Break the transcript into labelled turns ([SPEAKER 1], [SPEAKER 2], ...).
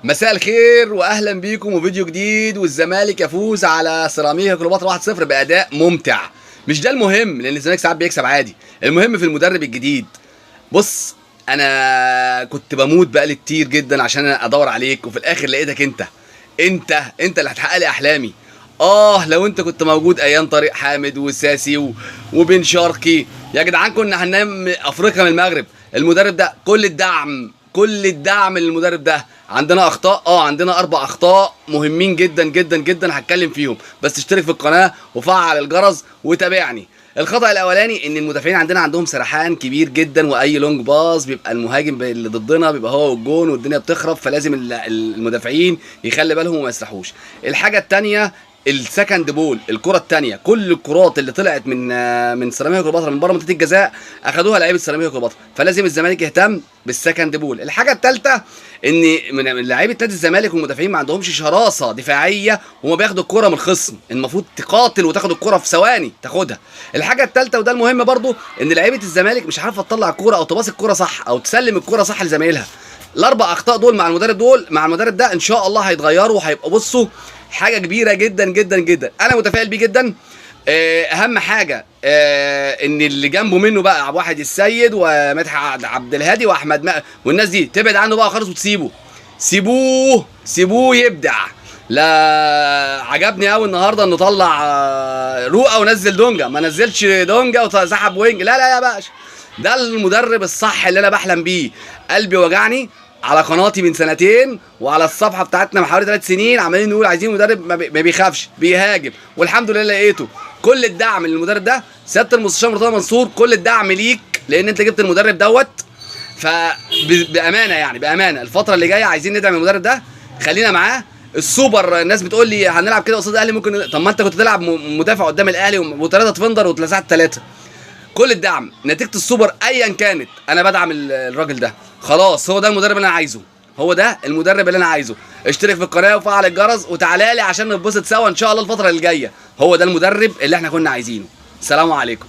[SPEAKER 1] مساء الخير واهلا بيكم وفيديو جديد. والزمالك يفوز على سيراميكا كليوباترا 1-0 باداء ممتع. مش ده المهم، لان الزمالك ساعات بيكسب عادي. المهم في المدرب الجديد. بص، انا كنت بموت بقالي كتير جدا عشان ادور عليك، وفي الاخر لقيتك انت. انت اللي هتحقق لي احلامي. لو انت كنت موجود ايام طارق حامد وساسي وبن شرقي يا جدعان، كنا هننام افريقيا من المغرب. المدرب ده كل الدعم، كل الدعم للمدرب ده. عندنا اخطاء، عندنا 4 اخطاء مهمين جدا جدا جدا هتكلم فيهم، بس اشترك في القناة وفعل الجرس وتابعني. الخطا الاولاني ان المدافعين عندنا عندهم سرحان كبير جدا، واي long pass بيبقى المهاجم اللي ضدنا بيبقى هو والجون والدنيا بتخرب، فلازم المدافعين يخلي بالهم وما يسرحوش. الحاجة الثانية ال second ball، الكره الثانية، كل الكرات اللي طلعت من سيراميكا كليوباترا من بره منطقة الجزاء اخدوها لعيبة سيراميكا كليوباترا، فلازم الزمالك يهتم بال second ball. الحاجة الثالثة ان من لعيبة نادي الزمالك والمدافعين ما عندهمش شراسة دفاعية، وما بياخدوا الكره من الخصم، المفروض تقاتل وتاخد الكره في ثواني تاخدها. الحاجة الثالثة وده المهم برضو، ان لعيبة الزمالك مش عارفه تطلع الكورة او تباصي الكورة صح او تسلم الكورة صح لزمايلها. الاربع اخطاء دول مع المدرب، دول مع المدرب ده ان شاء الله هيتغيروا وهيبقوا بصوا حاجة كبيرة جدا جدا جدا. انا متفائل بيه جدا. اهم حاجة ان اللي جنبه منه بقى عبد الواحد السيد ومدحت عبد الهادي واحمد والناس دي تبعد عنه بقى خالص وتسيبه، سيبوه سيبوه يبدع. لا عجبني قوي النهارده انه طلع رؤى ونزل دونجا، ما نزلش دونجا وسحب wing. لا لا يا باشا، ده المدرب الصح اللي انا بحلم بيه. قلبي وجعني على قناتي من سنتين وعلى الصفحة بتاعتنا من حوالي 3 سنين، عمالين نقول عايزين مدرب ما بيخافش بيهاجم، والحمد لله لقيته. كل الدعم للمدرب ده. سيادة المستشار مرتضى منصور، كل الدعم ليك لان انت جبت المدرب دوت. فبامانه يعني بامانه الفترة اللي جاية عايزين ندعم المدرب ده، خلينا معاه. السوبر الناس بتقول لي هنلعب كده قصاد الاهلي، ممكن. طب ما انت كنت تلعب مدافع قدام الاهلي وثلاثة defender واتلسعت 3. كل الدعم. نتيجة السوبر ايا كانت انا بدعم الراجل ده، خلاص هو ده المدرب اللي انا عايزه، هو ده المدرب اللي انا عايزه. اشترك في القناة وفعل الجرس وتعالى لي عشان نتبسط سوا ان شاء الله الفترة اللي جاية. هو ده المدرب اللي احنا كنا عايزينه. سلام عليكم.